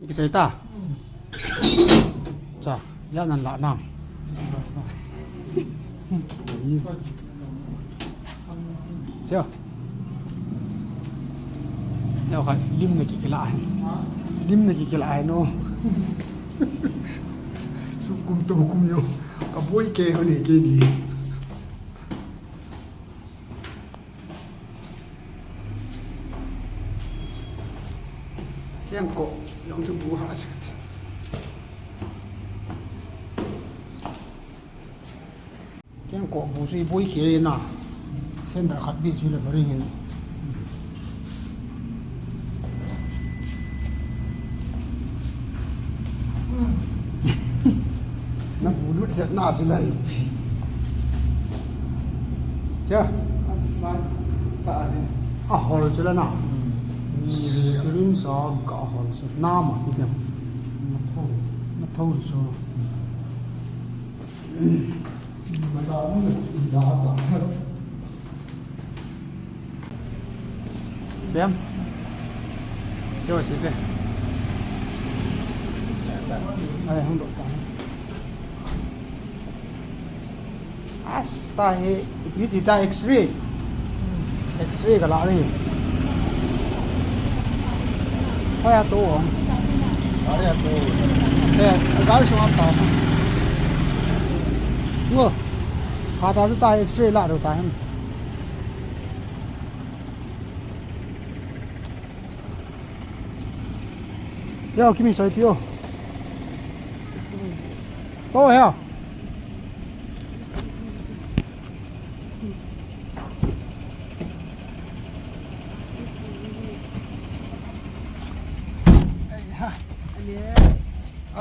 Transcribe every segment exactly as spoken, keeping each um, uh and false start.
Kichai ta. Cha, ya nan la na. Cha. Ya kha lim na kikila hai. Lim na kikila hai no. Su kum to kum yo. Ka boi ke ho ne ke ni. Kengkoh jong chu bu ha sik. Kengkoh bu chu i boi kei na. Center khat beh chu le bari hin. Na bu lut zet na chu lai. Cha. A hol chu la na. Sirin sa ka hol chu. Na ma ki tem. Na thou. Na thou chu. Bem. Siwa site. Ai, hung dok ta. Asta he, ipi ti ta X-ray. X-ray ka la ni. Hoi a to. Are a to. Eh, ka su am ta. Ngo. Ha ta su ta X-ray la ro ta hen. Yo, kimi soi pio. To ya.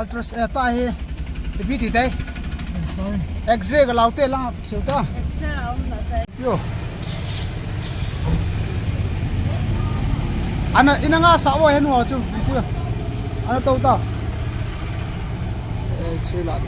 Ultras, eh, ta hi. Ipi ti tai. X-ray ka lau te la, chil ta. X-ray la um la tai. Yo. Ana, ina nga sa wo hen wo chu. Yo. Ana to ta. X-ray la.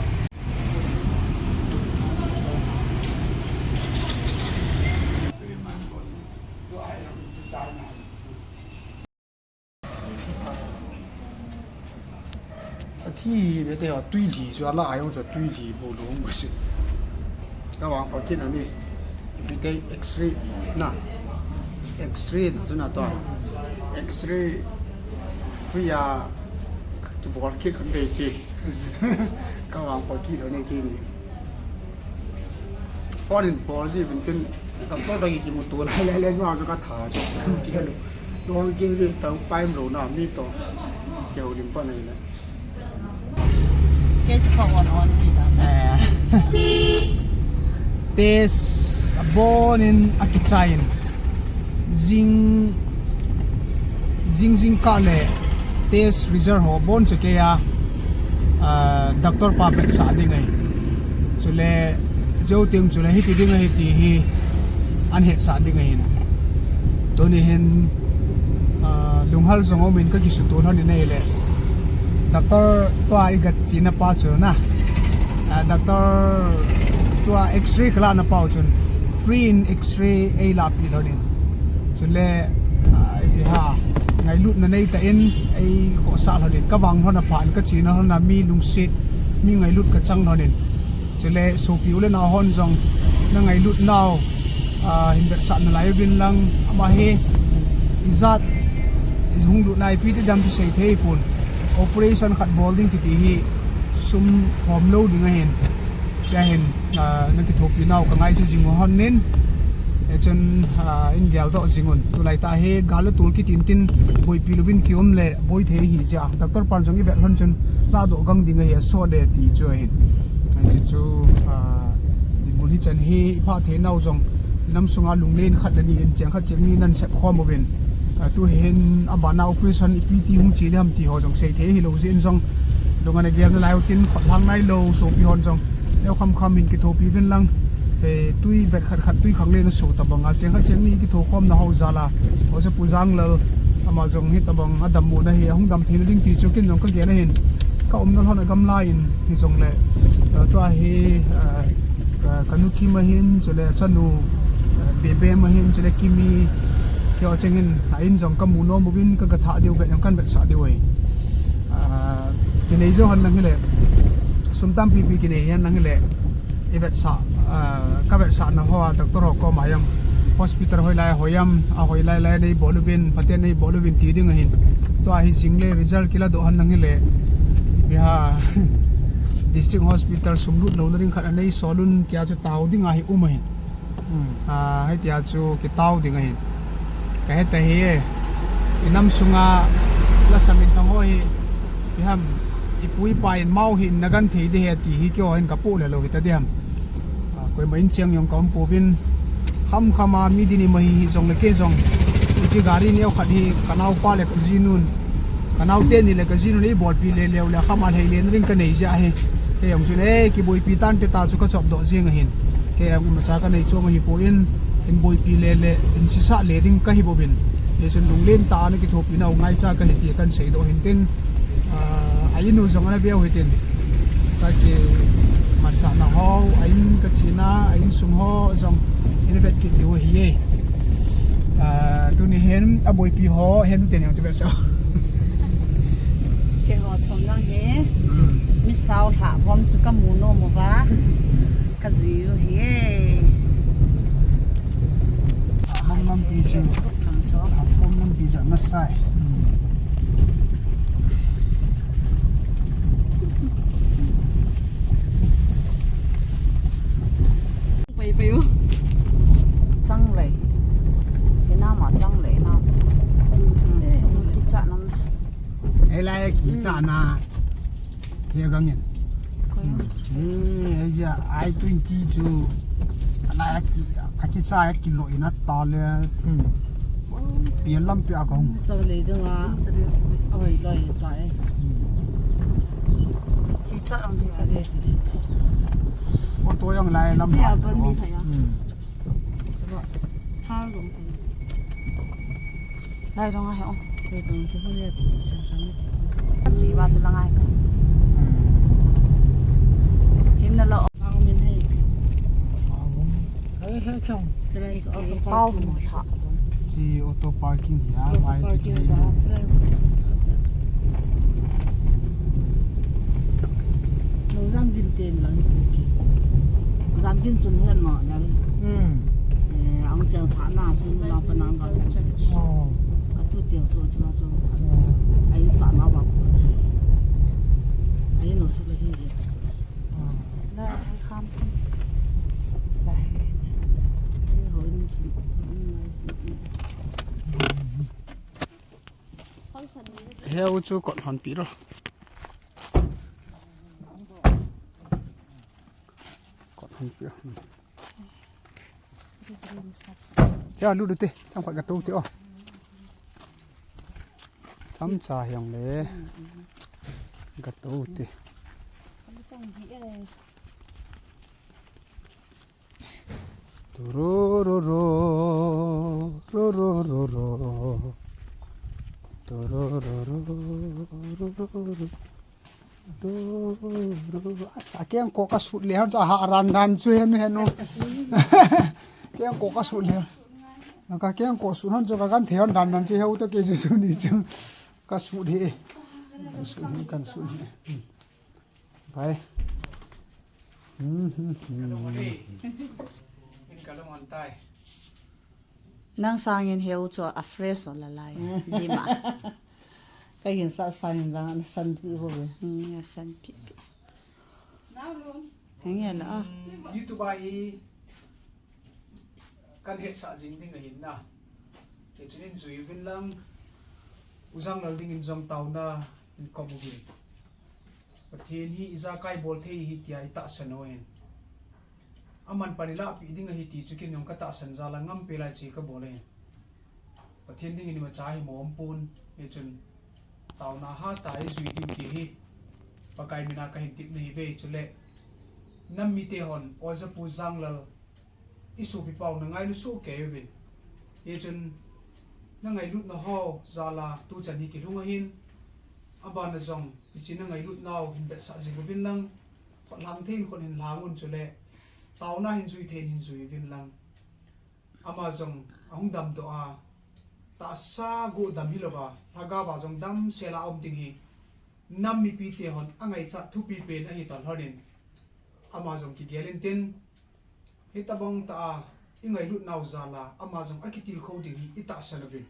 Athi ve te ho, tui li chu ala ai hung chu tui li bu lu hung si. Ka vang pa kin ani. Ipi te X-ray na. X-ray na chu na to. X-ray free a ki bol ki kan dei ti. Ka vang pa kin ani ki ni. Phone in bol ji vin tin, doctor dang ki mu tu lai lai lai ma ka tha chu. Ki hello. Lo ki ve tau pai lo na mi to. Ki ho lim pa nai na. Ke chu ka on on ni ta. Eh. Test a bon in a kichain. Jing, jing jing ka le test result ho bon chu kei a, ah, doctor pa vetsah ding ahi. Chule, jou teng chule hiti ding ahi ti hi an hetsah ding ahin. Tuni hin, ah, lunghal jong um in ka kisuto lhon in ahile. Doctor tua i gat china pa chu na. Ah, doctor tua X-ray ka lana pau chun free in X-ray ei lapi lhon in. Chule, ah, ipi ha, ngailutna nei ta in, ei khohsah lhon in, ka vang lhon a pha in, ka china lhon a mi lungset, mi ngailut ka chang lhon in. Chule, sopi u le nao hon jong, na ngailut nau, ah, hin vetsah nalai uvin lang, ama hi, ijat, i hung lut nai pi ti dam chu sei thei pon. Operation khat bol ding kiti hi, sum khom lou ding ahin. Tia hin, ah, na kithopi nau ka ngaicha jing u hon in. Hichun, ah, in geldoh jing un. Tulai tah hi gal le tol kitin tin boipi louvin kium le boi thei hi jeh a. Doctor pan jong i vet lhon chun ladoh gang ding ahi a sot le ti chu ahin. Hiche chu, ah, dinmun hichan hi i phah thei nau jong nam sunga lunglen khat le ni in cheng khat cheng ni nan sep khom uvin. Ah, tu hin abana operation ipi ti hung che ding ham ti ho jong sei thei hilou jeh in jong. Lunga na gel nalai u tin khut lhang nailou sopi hon jong. Neo kham kham hin kithopi uvin lang. Eh, tui vet khat khat tui khang le na so tabang a cheng khat cheng ni kitho khom na ho jal a. Oja Pu Janglal ama jong hi tabang a dam mu na hi a hung dam thei na ding ti chu kin jong ka gel ahin. Ka umna lhon a gamla in hi jong le. Eh, tua hi, eh, Ka, ka nu Kim ahin, chule chanu, eh, Bebe ahin, chule Kimi, keiho cheng hin, a in jong ka mu nom uvin, ka, ka thah diu, ka jong kan vetsah diu ahi. Ah, Kinei jo hen lang hile, sum tampi pi kinei hen lang hile, i vetsah, ah, ka vetsahna hoa doctor ho koma jong, hospital hoilai hoiam, a hoilai lai nei bol uvin, phaten nei bol uvin ti ding ahin. Tua hi jing le result kila doh hen lang hile, ipi ham, District Hospital sum lut louna ding khat anei sol un tia chu tao ding ahi um ahin. Hmm. Ah, hitia chu kitao ding ahin. Ka heta hi e. I nam sunga lasa minthang ho hi, ipi ham, i pu i pa in mau hi na gan thei ding ahi ti hi keiho hin ka poh le lou hita ding ham. Ah, koima in cheng jong ka um pouvin. Kham kham a mi din ima hi hi jong le kei jong, hiche gari neo khat hi ka naopa le ka jinun, ka nao teni le ka jinun eibolpi le leu le kham a lhei le na ding ka nei jeh ahi. Kei jong chun, eh, kiboipi tante ta chu ka chop doh jeng ahin. Kei jong imacha ka nei chom ahi poi, in boipi le le, in sisah le ding ka hi bouvin. Hichun lunglen tah a na kithopi nau ngaicha ka hi ti kan seidoh hin tin, ah, a in u jong ana veu hitin. Ka kimanchahna ho, a in ka chena, a insung ho jong in vet kit diu ahi e. Ah, tuni hin a boipi ho, hin teni jong chu vetsah. Keiho thum lang hi, hmm, mi sao lha vom chu ka mu nom uva, ka jui u ahi e. Thapom lampi chu, Thapom lampi chu ana sai. Pai, pai u. Chang lei. Ina ma chang lei na. Eh, kicha nam. Ei lai kicha na. He gang in. Koi. Hmm. Eh, ei ja, I twenty chu. Ana ki, ka kicha ki lo ina ta le. Hmm. Pi lam pi a kong. Chang lei ding a. Oi, loi ta e. Hmm. Kicha ang di a le. Auto jong lai lam. Gypsy a ban mi thei a. Hmm. Chaba. Thar jong. Lai dong a he o. Lai dong ki hule. Chi ba chu la ngai ka. Hmm. Hin na lo. Ang min hei. Hei, hei, chong. Pau mo lha. Chi auto parking hi a, auto parking hi a. Lo jam gin ten lang ki. Jam gin chun hen mo lang. Hmm. Eh, ang chang pha na sun la pa nang ka. Oh. Ka tu te so chu so. Oh. Ai sa na ba. Ai no su le hi. Oh. La ai kham. La ai. Ai ho ni. He u chu kot hon pi ro. Kot hon pi ro. Cha lu du te, chang khat ka to te o. Cham cha hiang le. Ka to te. Turururu, rurururu. Turururu, rurururu. Tururu. Asa, kengkoh ka sut le hon chu aha ran ran chu hen hen u. Kengkoh ka sut le. Ka kengkoh sut hon chu ka kan thei hon ran ran chu heu to kei chu chu ni chu. Ka sut he. Ka sut he, kan sut he. Bye. Hmm, hmm, hmm. Nang sangin heu chu a fresh o la lai. Dima. Ka hin sa sangin jang na san pi ho ve. Hmm, ya san pi. Henge la. YouTube a hi kan hetsah jing ding ahin na. Kei chun in jui uvin lang. U Janglal dingin jong taona in kop uvin. Pathen hi ijakai bol thei hi tia i tahsan u ahin. Aman pan i lahpeh ding ahi ti chu ken jong ka tahsan jal a ngam pen lai chu ka bol ahin. Pathen dingin imacha hi mo um pon, hichun taona hatah a i jui diu ti hi Pakai mina ka hin tepna ahi ve, chule nam mite hon, Oja Pu Janglal, i sopipa u na ngailu soh kei uvin. Hichun na ngailutna ho jal a tuchan hi kilhung ahin, abana jong hiche na ngailutna u hin vetsah jing uvin lang, khut lhang thei in khut hin lhang un chule, taona hin jui thei in hin jui uvin lang. Ama jong ahung damdoh a, tahsa goh dam hilouva, lhagao va jong damsel a um ding hi, nam mipite hon angaichat thupi pen ahi talhon in, ama jong kigel intin, hitobang tah a ingailut nau jal a ama jong akitilkhou ding hi itahsan uvin.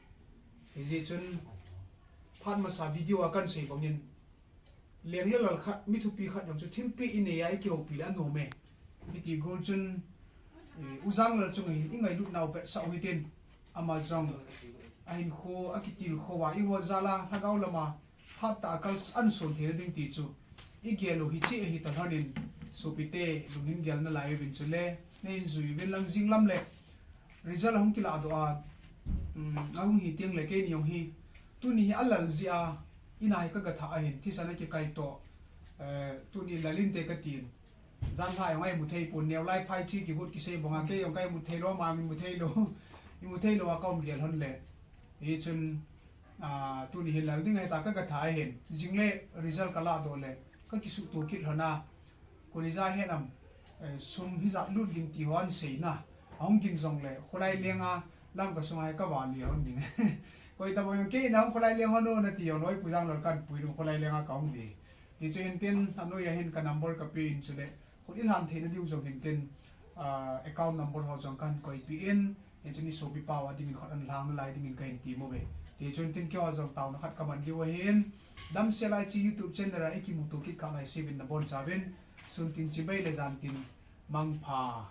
Hijeh chun phat masa video a kahin sei bangin, leng le lal khat, mi thupi khat jong chu thilpeh inei a ikihoupi le anom e. Hiti gol chun, eh, U Janglal chunga hin ingailut nau vetsah u hitin, ama jong ahinkho akitilkhou a eiho jal a lhagao lama phat tah a kal ahin son theina ding ti chu igel u hiche ahi talhon in, sopite, lunghin gel nalai uvin chule neihin jui uvin lang, jing lam le result ahung kilah doh a, um, ahung hi teng le keini jong hi tuni hi alal jeh a ina hi kaga thah ahin, thisan a kikai toh, eh, tuni lal inte katin. Janhi jong eimu thei pon, neo lai phai chi kigot kisei banga kei jong keimu thei lou, ama eimu thei lou, eimu thei lou a kaum gel hon le. Hichun, ah, tuni hi lal ding ahi tia kaga thah ahin. Jing le result kalah doh le kakisuhto kit lhon a, koi ija het nam, eh, sum hijat lut ding ti ho ahin seina ahung gin jong le, kholai lenga Lamka sunga hi kavale hon ding. Koi tabang jong kei in ahung kholai leng hon o nati jong le, Pu Janglal kahin pui ding, kholai lenga kahung ding. Tichu hintin, anoiya hin ka number kape in chule, khut ilhan theina diu jong hintin, ah, account number ho jong kahin koipeh in, hichun isopipa ho a dingin khut ahin lhang nalai dingin kahin tem uve. Tichu hintin keiho jong taona khat kaman diu ahin, Damsel Aichi YouTube channel a ikimuto kit kah laisevin nabonchauvin, sun tin chibai le jan tin mangpha.